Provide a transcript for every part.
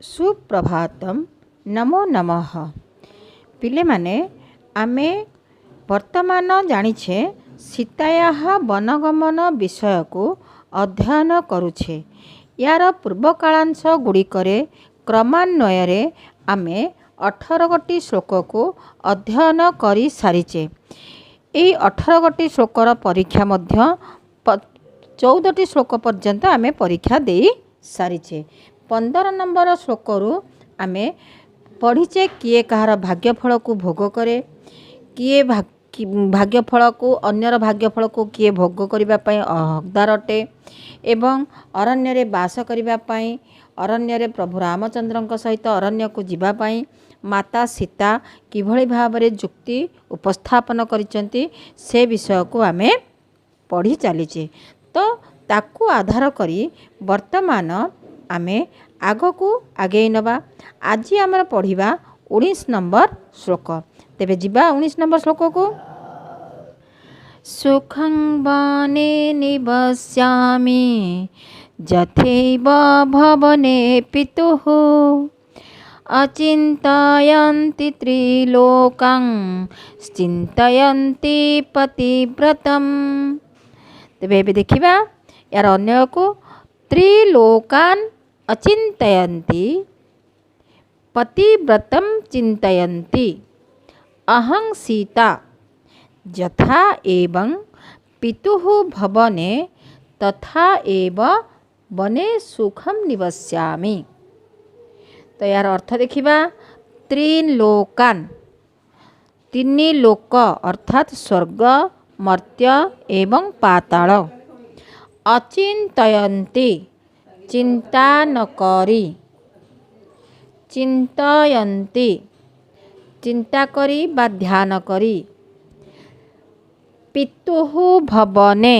ସୁପ୍ରଭାତମ୍, ନମୋ ନମଃ। ପିଲେମାନେ, ଆମେ ବର୍ତ୍ତମାନ ଜାଣିଛେ ସୀତାୟାଃ ବନଗମନ ବିଷୟକୁ ଅଧ୍ୟୟନ କରୁଛେ। ୟାର ପୂର୍ବକାଳାଂଶ ଗୁଡ଼ିକରେ କ୍ରମାନ୍ୱୟରେ ଆମେ 18 ଗୋଟି ଶ୍ଲୋକକୁ ଅଧ୍ୟୟନ କରିସାରିଛେ। ଏଇ 18 ଗୋଟି ଶ୍ଲୋକର ପରୀକ୍ଷା ମଧ୍ୟ 14ଟି ଶ୍ଲୋକ ପର୍ଯ୍ୟନ୍ତ ଆମେ ପରୀକ୍ଷା ଦେଇ ସାରିଛେ। 15 ନମ୍ବର ଶ୍ଲୋକରୁ ଆମେ ପଢ଼ିଛେ କିଏ କାହାର ଭାଗ୍ୟଫଳକୁ ଭୋଗ କରେ, କିଏ ଭାଗ୍ୟଫଳକୁ, ଅନ୍ୟର ଭାଗ୍ୟଫଳକୁ କିଏ ଭୋଗ କରିବା ପାଇଁ ହକଦାର ଅଟେ ଏବଂ ଅରଣ୍ୟରେ ବାସ କରିବା ପାଇଁ, ଅରଣ୍ୟରେ ପ୍ରଭୁ ରାମଚନ୍ଦ୍ରଙ୍କ ସହିତ ଅରଣ୍ୟକୁ ଯିବା ପାଇଁ ମାତା ସୀତା କିଭଳି ଭାବରେ ଯୁକ୍ତି ଉପସ୍ଥାପନ କରିଛନ୍ତି, ସେ ବିଷୟକୁ ଆମେ ପଢ଼ି ଚାଲିଛେ। ତ ତାକୁ ଆଧାର କରି ବର୍ତ୍ତମାନ ଆମେ ଆଗକୁ ଆଗେଇ ନେବା। ଆଜି ଆମର ପଢ଼ିବା 19 ନମ୍ବର ଶ୍ଲୋକ। ତେବେ ଯିବା 19 ନମ୍ବର ଶ୍ଲୋକକୁ। ସୁଖଂ ବନେ ନିବସ୍ୟାମି ଯଥୈବ ଭବନେ ପିତୁଃ ଅଚିନ୍ତୟନ୍ତି ତ୍ରିଲୋକଂ ଚିନ୍ତୟନ୍ତି ପତିବ୍ରତମ୍। ତେବେ ଏବେ ଦେଖିବା ଏହାର ଅନ୍ୱୟକୁ। ତ୍ରିଲୋକାନ୍ ଅଚିନ୍ତୟନ୍ତି ପତିବ୍ରତಂ ଚିନ୍ତୟନ୍ତି ଅହଂ ସୀତା ଯଥା ଏବଂ ପିତୁଃ ଭବନେ ତଥା ଏବ ବନେ ସୁଖಂ ନିବସ୍ୟାମି। ତ ଏହାର ଅର୍ଥ ଦେଖିବା। ତ୍ରିଲୋକାନ୍, ତିନି ଲୋକ, ଅର୍ଥାତ୍ ସ୍ୱର୍ଗ, ମର୍ତ୍ତ୍ୟ ଏବଂ ପାତାଳ। ଅଚିନ୍ତୟନ୍ତି, ଚିନ୍ତା ନ କରି। ଚିନ୍ତୟନ୍ତି, ଚିନ୍ତା କରି ବା ଧ୍ୟାନ କରି। ପିତୁଃ ଭବନେ,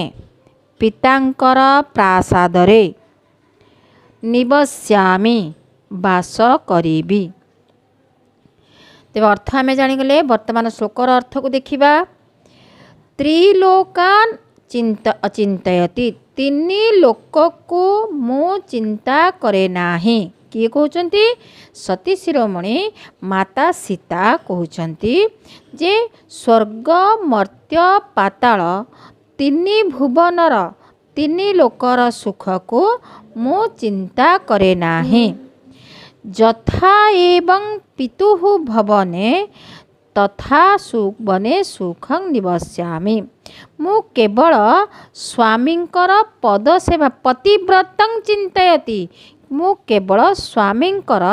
ପିତାଙ୍କର ପ୍ରାସାଦରେ। ନିବସ୍ୟାମି, ବାସ କରିବି। ତେବେ ଅର୍ଥ ଆମେ ଜାଣିଗଲେ। ବର୍ତ୍ତମାନ ଶ୍ଲୋକର ଅର୍ଥକୁ ଦେଖିବା। ତ୍ରିଲୋକାନ ଚିନ୍ତା ଅଚିନ୍ତୟତି, ତିନି ଲୋକକୁ ମୁଁ ଚିନ୍ତା କରେ ନାହିଁ। କିଏ କହୁଛନ୍ତି? ସତୀ ଶିରୋମଣି ମାତା ସୀତା କହୁଛନ୍ତି ଯେ ସ୍ୱର୍ଗ, ମର୍ତ୍ତ୍ୟ, ପାତାଳ ତିନି ଭୁବନର, ତିନି ଲୋକର ସୁଖକୁ ମୁଁ ଚିନ୍ତା କରେ ନାହିଁ। ଯଥା ଏବଂ ପିତୁଃ ଭବନେ ତଥା ବନେ ସୁଖଂ ନିବସ୍ୟାମି। ମୁଁ କେବଳ ସ୍ୱାମୀଙ୍କର ପଦ ସେବା, ପତିବ୍ରତଂ ଚିନ୍ତୟତି, ମୁଁ କେବଳ ସ୍ୱାମୀଙ୍କର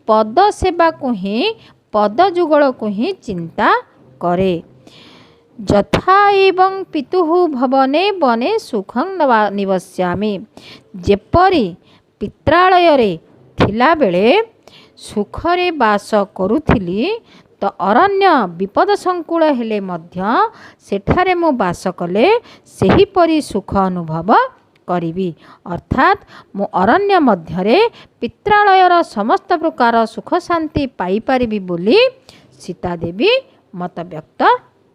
ପଦ ସେବାକୁ ହିଁ, ପଦ ଯୁଗଳକୁ ହିଁ ଚିନ୍ତା କରେ। ଯଥା ଏବଂ ପିତୁଃ ଭବନେ ବନେ ସୁଖଂ ନିବସ୍ୟାମି, ଯେପରି ପିତ୍ରାଳୟରେ ଥିଲାବେଳେ ସୁଖରେ ବାସ କରୁଥିଲି, ତ ଅରଣ୍ୟ ବିପଦ ସଂକୁଳ ହେଲେ ମଧ୍ୟ ସେଠାରେ ମୁଁ ବାସ କଲେ ସେହିପରି ସୁଖ ଅନୁଭବ କରିବି। ଅର୍ଥାତ୍ ମୁଁ ଅରଣ୍ୟ ମଧ୍ୟରେ ପିତ୍ରାଳୟର ସମସ୍ତ ପ୍ରକାର ସୁଖ ଶାନ୍ତି ପାଇପାରିବି ବୋଲି ସୀତାଦେବୀ ମତବ୍ୟକ୍ତ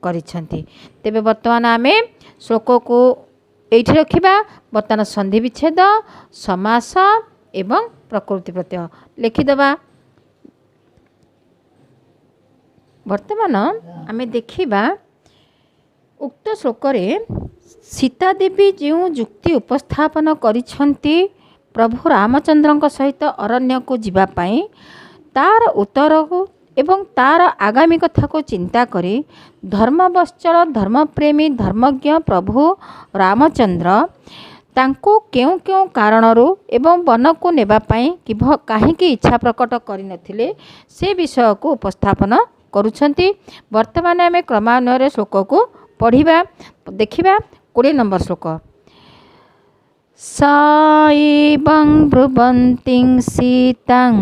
କରିଛନ୍ତି। ତେବେ ବର୍ତ୍ତମାନ ଆମେ ଶ୍ଲୋକକୁ ଏଇଠି ରଖିବା। ବର୍ତ୍ତମାନ ସନ୍ଧି ବିଚ୍ଛେଦ, ସମାସ ଏବଂ ପ୍ରକୃତି ପ୍ରତ୍ୟୟ ଲେଖିଦେବା। ବର୍ତ୍ତମାନ ଆମେ ଦେଖିବା ଉକ୍ତ ଶ୍ଲୋକରେ ସୀତାଦେବୀ ଯେଉଁ ଯୁକ୍ତି ଉପସ୍ଥାପନ କରିଛନ୍ତି ପ୍ରଭୁ ରାମଚନ୍ଦ୍ରଙ୍କ ସହିତ ଅରଣ୍ୟକୁ ଯିବା ପାଇଁ, ତାର ଉତ୍ତରକୁ ଏବଂ ତାର ଆଗାମୀ କଥାକୁ ଚିନ୍ତା କରି ଧର୍ମବତ୍ସଳ, ଧର୍ମପ୍ରେମୀ, ଧର୍ମଜ୍ଞ ପ୍ରଭୁ ରାମଚନ୍ଦ୍ର ତାଙ୍କୁ କେଉଁ କେଉଁ କାରଣରୁ ଏବଂ ବନକୁ ନେବା ପାଇଁ କାହିଁକି ଇଚ୍ଛା ପ୍ରକଟ କରିନଥିଲେ, ସେ ବିଷୟକୁ ଉପସ୍ଥାପନ କରୁଛନ୍ତି। ବର୍ତ୍ତମାନ ଆମେ କ୍ରମାନ୍ୱୟରେ ଶ୍ଲୋକକୁ ପଢ଼ିବା, ଦେଖିବା 20 ନମ୍ବର ଶ୍ଲୋକ। ସ ଏବଂ ବ୍ରୁବନ୍ତିଂ ସୀତାଂ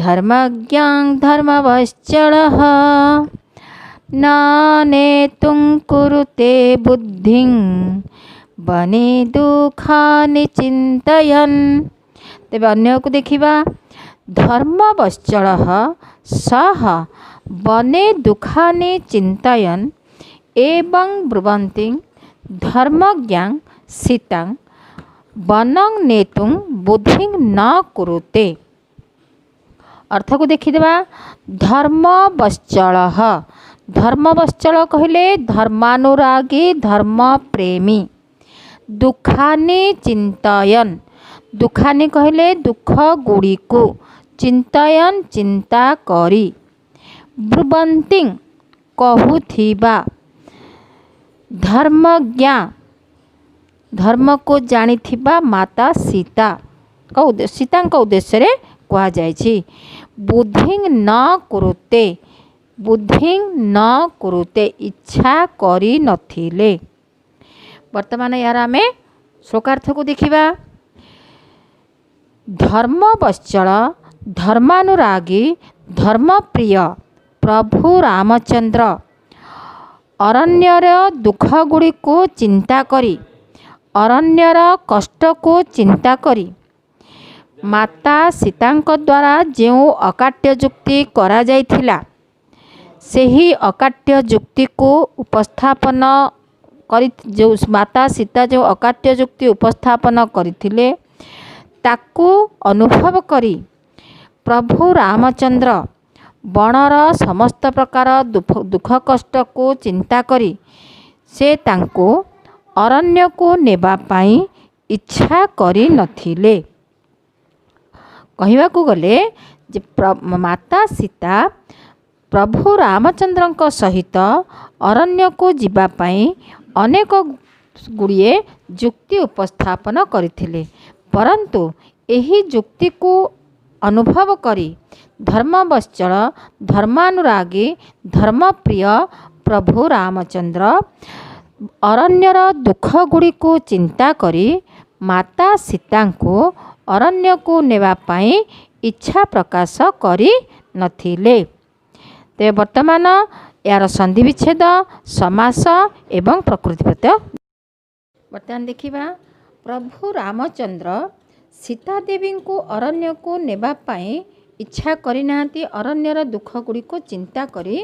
ଧର୍ମଜ୍ଞାଂ ଧର୍ମବତ୍ସଳଃ ନ ନେତୁଂ କୁରୁତେ ବୁଦ୍ଧିଂ ବନେ ଦୁଃଖାନି ଚିନ୍ତୟନ୍। ତେବେ ଅନ୍ୟକୁ ଦେଖିବା। ଧର୍ମବତ୍ସଳଃ ସହ ବନେ ଦୁଃଖାନି ଚିନ୍ତୟନ୍ ଏବଂ ବ୍ରୁବନ୍ତିଂ ଧର୍ମଜ୍ଞାଂ ସୀତାଂ ବନଂ ନେତୁଂ ବୁଦ୍ଧିଂ ନ କୁରୁତେ। ଅର୍ଥକୁ ଦେଖିଦେବା। ଧର୍ମବତ୍ସଳ, ଧର୍ମବତ୍ସଳ କହିଲେ ଧର୍ମାନୁରାଗୀ, ଧର୍ମପ୍ରେମୀ। ଦୁଃଖାନି ଚିନ୍ତୟନ୍, ଦୁଃଖାନି କହିଲେ ଦୁଃଖ ଗୁଡ଼ିକୁ, ଚିନ୍ତୟନ୍ ଚିନ୍ତା କରି, ବ୍ରୁବନ୍ତି କହୁଥିବା, ଧର୍ମଜ୍ଞା ଧର୍ମକୁ ଜାଣିଥିବା ମାତା ସୀତା, ସୀତାଙ୍କ ଉଦ୍ଦେଶ୍ୟରେ କୁହାଯାଇଛି। ବୁଦ୍ଧିଂ ନ କୁରୁତେ, ବୁଦ୍ଧିଂ ନ କୁରୁତେ ଇଚ୍ଛା କରିନଥିଲେ। ବର୍ତ୍ତମାନ ଏହାର ଆମେ ଶ୍ଲୋକାର୍ଥକୁ ଦେଖିବା। ଧର୍ମବତ୍ସଳ, ଧର୍ମାନୁରାଗୀ, ଧର୍ମପ୍ରିୟ ପ୍ରଭୁ ରାମଚନ୍ଦ୍ର ଅରଣ୍ୟର ଦୁଃଖ ଗୁଡ଼ିକୁ ଚିନ୍ତା କରି, ଅରଣ୍ୟର କଷ୍ଟକୁ ଚିନ୍ତା କରି ମାତା ସୀତାଙ୍କ ଦ୍ୱାରା ଯେଉଁ ଅକାଟ୍ୟ ଯୁକ୍ତି କରାଯାଇଥିଲା, ସେହି ଅକାଟ୍ୟ ଯୁକ୍ତିକୁ ଉପସ୍ଥାପନ କରି, ଯେଉଁ ମାତା ସୀତା ଯେଉଁ ଅକାଟ୍ୟ ଯୁକ୍ତି ଉପସ୍ଥାପନ କରିଥିଲେ, ତାକୁ ଅନୁଭବ କରି ପ୍ରଭୁ ରାମଚନ୍ଦ୍ର ବଣର ସମସ୍ତ ପ୍ରକାର ଦୁଃଖ କଷ୍ଟକୁ ଚିନ୍ତା କରି ସେ ତାଙ୍କୁ ଅରଣ୍ୟକୁ ନେବା ପାଇଁ ଇଚ୍ଛା କରିନଥିଲେ। କହିବାକୁ ଗଲେ ଯେ ମାତା ସୀତା ପ୍ରଭୁ ରାମଚନ୍ଦ୍ରଙ୍କ ସହିତ ଅରଣ୍ୟକୁ ଯିବା ପାଇଁ ଅନେକ ଗୁଡ଼ିଏ ଯୁକ୍ତି ଉପସ୍ଥାପନ କରିଥିଲେ, ପରନ୍ତୁ ଏହି ଯୁକ୍ତିକୁ ଅନୁଭବ କରି ଧର୍ମବତ୍ସଳ, ଧର୍ମାନୁରାଗୀ, ଧର୍ମପ୍ରିୟ ପ୍ରଭୁ ରାମଚନ୍ଦ୍ର ଅରଣ୍ୟର ଦୁଃଖ ଗୁଡ଼ିକୁ ଚିନ୍ତା କରି ମାତା ସୀତାଙ୍କୁ ଅରଣ୍ୟକୁ ନେବା ପାଇଁ ଇଚ୍ଛା ପ୍ରକାଶ କରିନଥିଲେ। ତେବେ ବର୍ତ୍ତମାନ ଏହାର ସନ୍ଧି ବିଚ୍ଛେଦ, ସମାସ ଏବଂ ପ୍ରକୃତି ପ୍ରତ୍ୟୟ ବର୍ତ୍ତମାନ ଦେଖିବା। ପ୍ରଭୁ ରାମଚନ୍ଦ୍ର ସୀତା ଦେବୀଙ୍କୁ ଅରଣ୍ୟକୁ ନେବା ପାଇଁ ଇଚ୍ଛା କରିନାହାନ୍ତି। ଅରଣ୍ୟର ଦୁଃଖ ଗୁଡ଼ିକୁ ଚିନ୍ତା କରି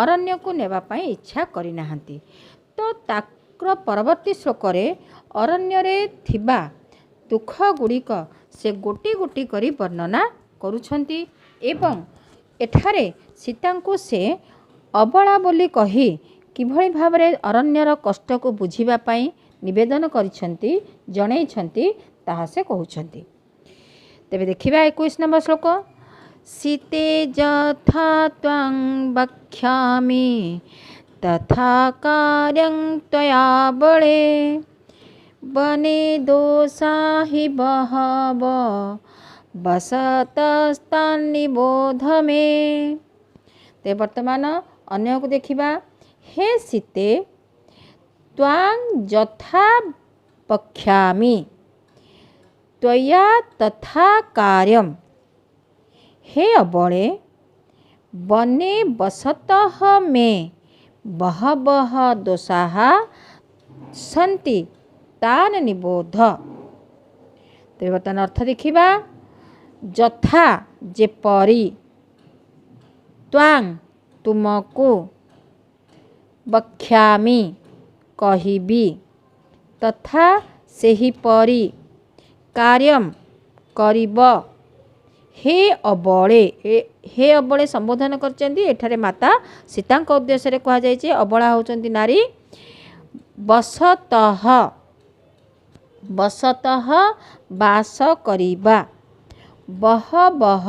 ଅରଣ୍ୟକୁ ନେବା ପାଇଁ ଇଚ୍ଛା କରିନାହାନ୍ତି। ତ ତାର ପରବର୍ତ୍ତୀ ଶ୍ଲୋକରେ ଅରଣ୍ୟରେ ଥିବା ଦୁଃଖ ଗୁଡ଼ିକ ସେ ଗୋଟି ଗୋଟି କରି ବର୍ଣ୍ଣନା କରୁଛନ୍ତି ଏବଂ ଏଠାରେ ସୀତାଙ୍କୁ ସେ ଅବଳା ବୋଲି କହି କିଭଳି ଭାବରେ ଅରଣ୍ୟର କଷ୍ଟକୁ ବୁଝିବା ପାଇଁ ନିବେଦନ କରିଛନ୍ତି, ଜଣେଇଛନ୍ତି, ତାହା ସେ କହୁଛନ୍ତି। ତେବେ ଦେଖିବା 21 ନମ୍ବର ଶ୍ଲୋକ। ସୀତେ ଯଥା ତ୍ୱାଂ ବକ୍ଷ୍ୟାମି ତଥା କାର୍ଯ୍ୟଂ ତ୍ୱୟା ବଳେ ବନେ ଦୋଷା ହି ବହବ ବସତସ୍ତାନ୍ନିବୋଧ ମେ। ତେବେ ବର୍ତ୍ତମାନ ଅନ୍ୟକୁ ଦେଖିବା। ହେ ସୀତେ, ତ୍ୱାଂ ଯଥା ବକ୍ଷ୍ୟାମି ତ୍ୱୟା ତଥା କାର୍ଯ୍ୟମ୍, ହେ ଅବଳେ, ବନେ ବସତଃ ମେ ବହବଃ ଦୋଷାଃ ସନ୍ତି ତାନ୍ ନିବୋଧ। ତେବେ ବର୍ତ୍ତମାନ ଅର୍ଥ ଦେଖିବା। ଯଥା ଯେପରି, ତ୍ୱାଂ ତୁମକୁ, ବକ୍ଷ୍ୟାମି କହିବି, ତଥା ସେହିପରି, କାର୍ଯ୍ୟମ୍ କରିବ, ହେ ଅବଳେ। ହେ ଅବଳେ ସମ୍ବୋଧନ କରିଛନ୍ତି ଏଠାରେ ମାତା ସୀତାଙ୍କ ଉଦ୍ଦେଶ୍ୟରେ କୁହାଯାଇଛି। ଅବଳା ହେଉଛନ୍ତି ନାରୀ। ବସତଃ, ବସତଃ ବାସ କରିବା, ବହ ବହ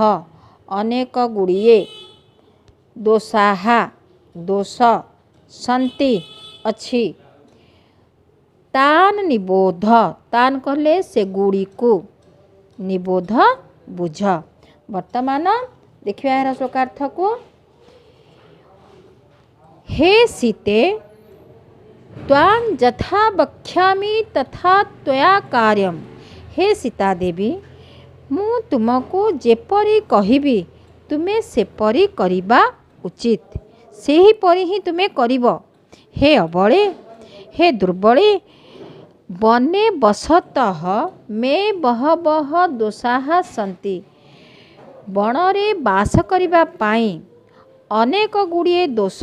ଅନେକ ଗୁଡ଼ିଏ, ଦୋଷାହା ଦୋଷ, ସନ୍ତି ଅଛି, ତାନ୍ ନିବୋଧ, ତାନ୍ କହିଲେ ସେଗୁଡ଼ିକୁ, ନିବୋଧ ବୁଝ। ବର୍ତ୍ତମାନ ଦେଖିବା ଏହାର ଶ୍ଲୋକାର୍ଥକୁ। ହେ ସୀତେ, ତ୍ୱାଂ ଯଥା ବକ୍ଷ୍ୟାମି ତଥା ତ୍ୱୟା କାର୍ଯ୍ୟମ୍, ହେ ସୀତା ଦେବୀ, ମୁଁ ତୁମକୁ ଯେପରି କହିବି ତୁମେ ସେପରି କରିବା ଉଚିତ, ସେହିପରି ହିଁ ତୁମେ କରିବ। ହେ ଅବଳେ, ହେ ଦୁର୍ବଳେ, ବନେ ବସତଃ ମେ ବହବଃ ଦୋଷାଃ ସନ୍ତି, ବଣରେ ବାସ କରିବା ପାଇଁ ଅନେକ ଗୁଡ଼ିଏ ଦୋଷ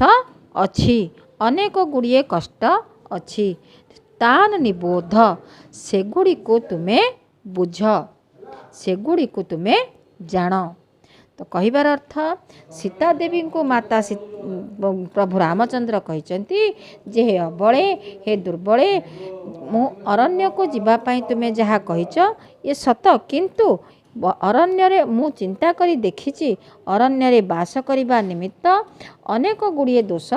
ଅଛି, ଅନେକ ଗୁଡ଼ିଏ କଷ୍ଟ ଅଛି, ତାନ୍ ନିବୋଧ ସେଗୁଡ଼ିକୁ ତୁମେ ବୁଝ, ସେଗୁଡ଼ିକୁ ତୁମେ ଜାଣ। ତ କହିବାର ଅର୍ଥ, ସୀତା ଦେବୀଙ୍କୁ ମାତା ପ୍ରଭୁ ରାମଚନ୍ଦ୍ର କହିଛନ୍ତି ଯେ ହେ ଅବଳେ, ହେ ଦୁର୍ବଳେ, ମୁଁ ଅରଣ୍ୟକୁ ଯିବା ପାଇଁ ତୁମେ ଯାହା କହିଛ ଏ ସତ, କିନ୍ତୁ ଅରଣ୍ୟରେ ମୁଁ ଚିନ୍ତା କରି ଦେଖିଛି, ଅରଣ୍ୟରେ ବାସ କରିବା ନିମିତ୍ତ ଅନେକ ଗୁଡ଼ିଏ ଦୋଷ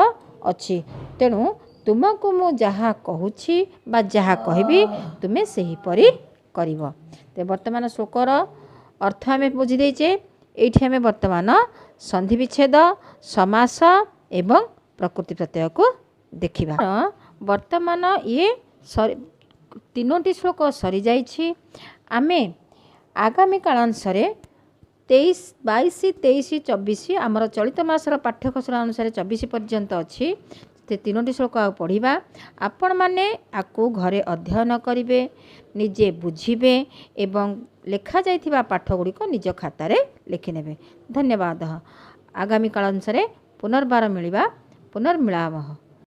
ଅଛି। ତେଣୁ ତୁମକୁ ମୁଁ ଯାହା କହୁଛି ବା ଯାହା କହିବି, ତୁମେ ସେହିପରି କରିବ। ତ ବର୍ତ୍ତମାନ ଶ୍ଲୋକର ଅର୍ଥ ଆମେ ବୁଝି ଦେଇଛେ। ଏଇଠି ଆମେ ବର୍ତ୍ତମାନ ସନ୍ଧି ବିଚ୍ଛେଦ, ସମାସ ଏବଂ ପ୍ରକୃତି ପ୍ରତ୍ୟୟକୁ ଦେଖିବା। ବର୍ତ୍ତମାନ ଇଏ ତିନୋଟି ଶ୍ଲୋକ ସରିଯାଇଛି। ଆମେ ଆଗାମୀ କାଳାଂଶରେ 23, 22, 23, 24, ଆମର ଚଳିତ ମାସର ପାଠ୍ୟଖସଡ଼ା ଅନୁସାରେ 24 ପର୍ଯ୍ୟନ୍ତ ଅଛି, ସେ ତିନୋଟି ଶ୍ଲୋକ ଆଉ ପଢ଼ିବା। ଆପଣମାନେ ଆକୁ ଘରେ ଅଧ୍ୟୟନ କରିବେ, ନିଜେ ବୁଝିବେ ଏବଂ ଲେଖାଯାଇଥିବା ପାଠ ଗୁଡ଼ିକ ନିଜ ଖାତାରେ ଲେଖିନେବେ। ଧନ୍ୟବାଦ। ଆଗାମୀ କାଳାଂଶରେ ପୁନର୍ବାର ମିଳିବା। ପୁନର୍ମିଳାମଃ।